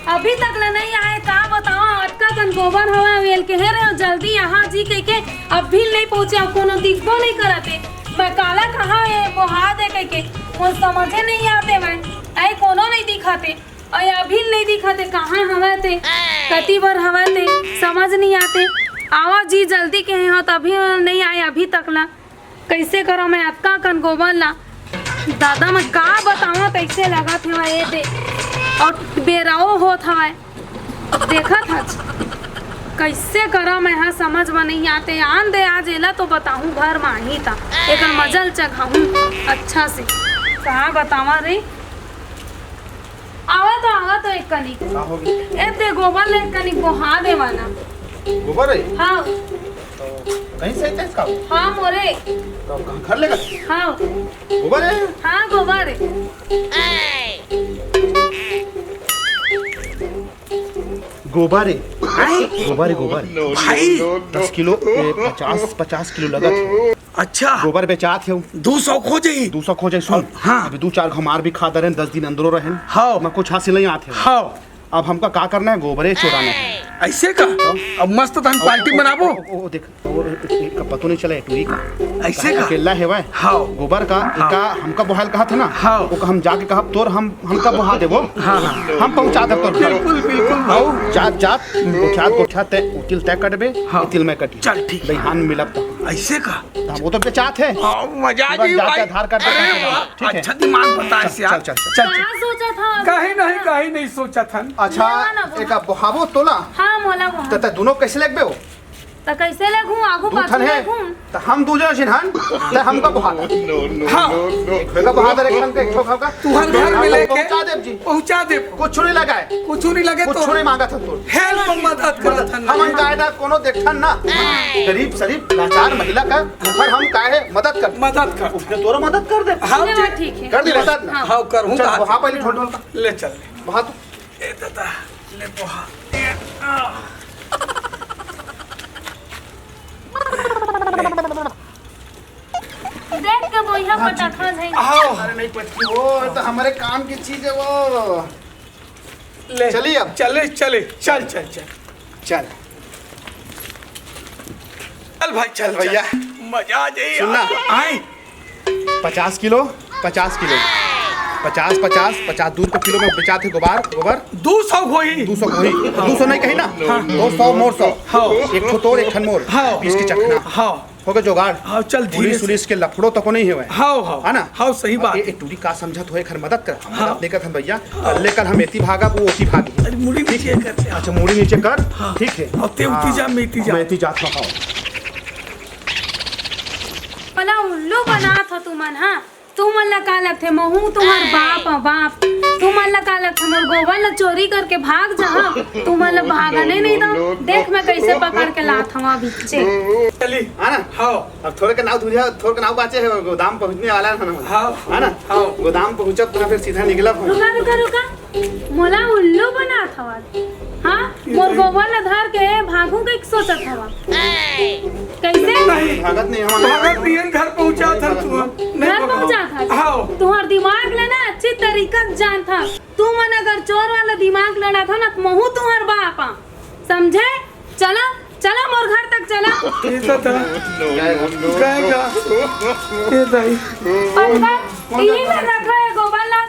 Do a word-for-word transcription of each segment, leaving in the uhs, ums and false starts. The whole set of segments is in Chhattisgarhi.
अभी तक ले नहीं आए, का बतावा, अतका कन गोबर हवय, वेल के हे रहे, जल्दी यहाँ जी कहिके, अभी नहीं पहुँचे, अब कोनो दिखबो नहीं करत हे। मैं काला कहा हे, बोहा दे कहिके, मोर समझे नहीं आते मैं, ऐ कोनो नहीं दिखत हे। अउ अभी नहीं दिखत हे, कहाँ हवय ते, कति बर हवय ते, समझ नहीं आते। आवा जी, जल्दी कहे हो, तभी नहीं आए अभी तक ला। कैसे करो मैं अतका कन गोबर ला? दादा, मैं का बतावं, कैसे लगत हवय ये दे, अउ बेराओ होत हवय, देखत हच। कैसे करो मैं हा, समझ में नहीं आते। आन दे, आज एला तो बताहूँ घर में आही ता, एकर मजल चघाहूँ अच्छा से। का बतावा रे, आवा तो, आवा तो एक कनिक। का हो गया? ए, ते गोबर ले एक कनिक बोहा देवा ना। गोबर है? हाँ। तो कहीं से है इसका? हाँ, मोरे। तो कहाँ घर लेगा? हाँ। गोबर है? हाँ, गोबर है। गोबर है। गोबर है, गोबर। भाई! दस किलो, ए, पचास, पचास किलो लगत हे। अच्छा। गोबर बेचात हे। दू सौ खो जाही। दू सौ खो जाही, सुन। हाँ। अभी दू चार घमार भी खा दरेन, दस दिन अंदरो रहेन। हाँ। मैं कुछ हासिल नहीं आत हे। हाँ। अब हमका का करना है, गोबरे चोराना है। ऐसे का? तो? अब मस्त तहन पार्टी बनाबो। ओ, ओ, ओ, देख, ओ, ए, ए, का पतो नहीं चला, ए टूरी का। ऐसे का? अकेला है वह। हाँ। गोबर का, हाँ। का हमका बोहाल कहा था ना? हाँ। वो का हम जाके कहा, तोर हम, हमका बोहा देबो। हाँ, हाँ। हम पहुँचा दे तोर घर। बिल्कुल, बिल्कुल भाई। अउ जात, जात, गोठियात, गोठियात ते, उतिल तय कटबे, हाँ। उतिल मैं कटी। चल, ठीक। बिहान मिलब तो। ऐसे का? हम वो तो बेचात हे। हाँ, मजा आ पूरा जाई जाके भाई। आधार कार्ड अरे दिखा के वाह, ठीक है? अच्छा दिमाग बताए से यार। चल, चल, चल। चल, चल। का सोचा था? काहे नहीं, काहे नहीं सोचा था? अच्छा, ना, ना, बोला। एक बोहाबो तोला। हाँ, मोला बोहा। त, त दोनों कैसे लगबे हो? त कैसे लगूं? आगू दू पाछू ठन है। लगूं? त हम दू जन झिन हन, त हमका बोहा दे। हाँ। एक का बोहा दे, एक ठन के, एक ठो का। तुहर घर में लेके पहुंचा देब जी। पहुंचा देब। कुछ नहीं लगाए। कुछ नहीं लगे कुछ तो नहीं मांगा था तोर। हेल्प मदद करत हन। हमन कायदा कोनो देखथन ना। गरीब सरीब लाचार महिला का ऊपर हम काहे मदद कर। मदद कर। उसने तोरो मदद कर दे। हाँ ले जी। वा, ठीक है। कर दे मदद ना। हाँ। हाँ, करहूँ चल, कहा वहाँ था। पहले ढोल ढोल का। ले चल ले। वहाँ तो ए दादा, ले बोहा। ए, आ। देख के बोइहा हाँ, पटाखा ठीक है। झई। आओ। अरे नहीं पटकी वो, तो हमारे काम की चीज है वो। ले, चलिए अब। चले, चले, चल, चल, चल। चल। चल भाई, चल, भैया। चल। मजा आ जाए सुन ना। यार। आए। पचास किलो, पचास किलो, पचास, पचास, पचास दू रुपये किलो में बेचात हे गोबर, गोबर। दू सौ होही। दू सौ होही, दू सौ नहीं कही ना? हाँ। दो सौ मोर सौ। हाँ। एक ठो तोर, एक ठन मोर। हाँ। बीस के चखना। हाँ। हो गए जुगाड़। हाँ, चल धीरे पुलिस से। उलिस के लफड़ो तको नहीं हुए। हाँ, हाँ। है ना? हाँ, सही बात। ए, ए, टूरी का समझत होए, खर मदद कर। हम हाँ। मदद नहीं करत हन भैया। हाँ। कल लेकर हम एती भागा, वो ओती भागी। अरे, मुड़ी नीचे कर ले। अच्छा, मुड़ी नीचे कर। हाँ। ठीक है। अब ते उती हाँ। जा, मैं इती जा। मैं इती जात हूँ, हाँ। बला उल्लू बनात हो तुमन, हाँ? तुमन ला का लगथे, महू तुम्हर बाप आ बाप। तुमन ला का लगथे, मोर गोबर ला चोरी करके भाग जाहा? तुमन ला भागने नहीं दो। देख मैं कैसे पकड़ के लात हवा बिच्चे। चली। हाँ ना? हाँ। अब थोड़े के नाव धुरिया, थोड़े के नाव बाचे है, गोदाम पहुँचने वाला है ना। हाँ। है ना? हाँ। गोदाम पहुँचब तो फिर सीधा निकलब हम। रुका, रुका, रुका। मोला उल्लू बनात हवस। हाँ, मोर गोबर ला धर के भागहूँ कहिके सोचत हवस। कैसे? नहीं। भागत नहीं, हम भागत नहीं, घर पहुँचात हन तुमन। नहीं घर भागो। पहुँचात हस? हाँ। तुहर दिमाग ले ना अच्छी तरीका से जानत हस। तुमन अगर चोर वाला दिमाग लड़ात हो ना, तो महू तुहर बाप आ। समझे? चला, चला मोर घर तक चला। ये तो था। कहेगा। ये दाई। पक्का? यही में रखा है गोबर ला।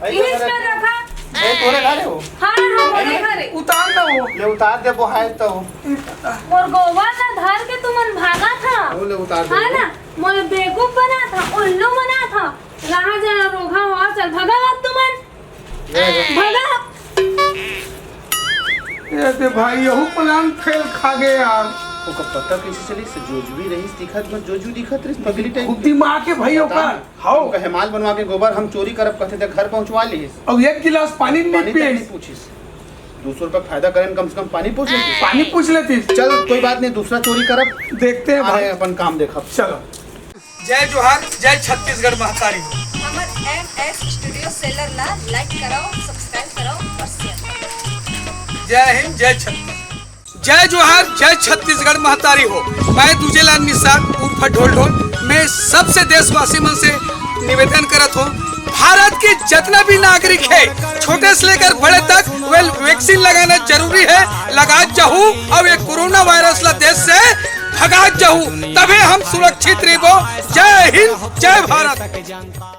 इहिस में रखा। ए, तोरे घर है वो? हाँ, हाँ, मोरे घर है। उतार ना वो। ले उतार दे, वो है तो। मोर गोबर ला धर के तुमन भागत हा। वो ले उतार दे। हाँ ना, मोर बेवकूफ बनात हा, उल्लू बनात हा। रहा जना रोगहा हुआ, चल भगा अब तुमन। ले, ले। भगा। ये दे भाई, यहू plan fail खा गए यार। ओकर पता कैसे चली? से जोजवी रहीस, दिखत में जोजवी दिखत रहीस, पगली type। खूब दिमाग है भाई ओकर। हाव। कहे माल बनवा के गोबर हम चोरी करब कहते ते घर पहुंचवा लिहिस। अब एक गिलास पानी नहीं पानी तक पिए। नहीं पूछिस। दो सौ रुपया फायदा करें, कम से कम पानी पूछ लेती। पानी पूछ लेती। चल कोई बात नहीं, दूसरा चोरी करब। देखते हैं भाई। अपन काम देखब। चलो। जय जोहार, जय छत्तीसगढ़ महतारी हो। हमर एम एस स्टूडियो सेलर ला like कराओ, subscribe कराओ और share कराओ। जय हिंद, जय छत्तीसगढ़। जय जोहार, जय छत्तीसगढ़ महतारी हो। मैं दूजेलाल निषाद उर्फ ढोल ढोल। मैं सबसे देशवासी मन से निवेदन करत हूँ, भारत के जतना भी नागरिक हे, छोटे से लेकर बड़े तक, वे वैक्सीन लगाना जरूरी हे। लगात जाहू अउ ये कोरोना वायरस ला देश से भगात जाहू, तभे हम सुरक्षित रहिबो। जय हिंद, जय भारत।